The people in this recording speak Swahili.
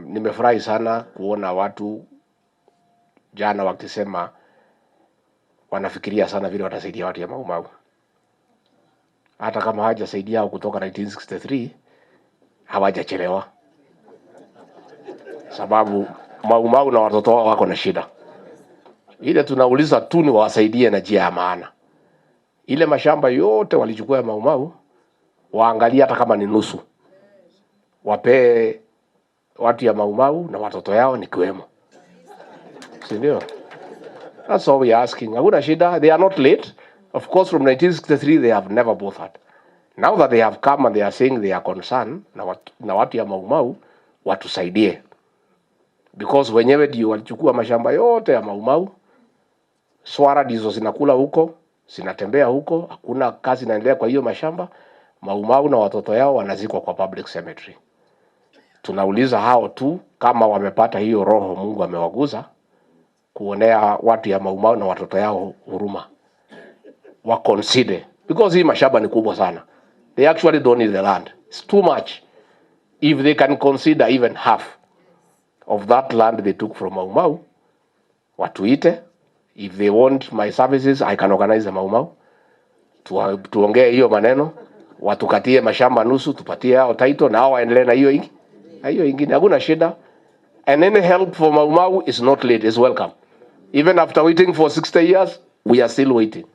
Nimefurahi sana kuona watu jana wakisema wanafikiria sana vile watasaidia watu ya Mau Mau. Hata kama hawajasaidia hao kutoka 1963, hawajachelewa, sababu Mau Mau na watoto wao wako na shida. Ile tunauliza tu ni wawasaidie na njia ya maana. Ile mashamba yote walichukua ya Mau Mau, waangalie hata kama ni nusu, wapee watu ya Mau Mau na watoto yao nikiwemo, si ndio? That's all we are asking. Hakuna shida. They are not late. Of course, from 1963 they have never bothered. Now that they have come and they are saying they are concerned na watu ya Mau Mau, watusaidie, because wenyewe ndio walichukua mashamba yote ya Mau Mau. Swara ndizo zinakula huko, zinatembea huko, hakuna kazi inaendelea kwa hiyo mashamba. Mau Mau na watoto yao wanazikwa kwa public cemetery. Tunauliza hao tu kama wamepata hiyo roho Mungu amewaguza kuonea watu ya Mau Mau na watoto yao huruma, wa consider, because hii mashamba ni kubwa sana. They actually don't need the land. It's too much. If they can consider even half of that land they took from Mau Mau, watuite. If they want my services, I can organize the Mau Mau. Tuongee hiyo maneno, watukatie mashamba nusu, tupatie hao title na hao waendelee na hiyo ingi. Na hiyo ingine hakuna shida. And any help for Mau Mau is not late, is welcome. Even after waiting for 60 years, we are still waiting.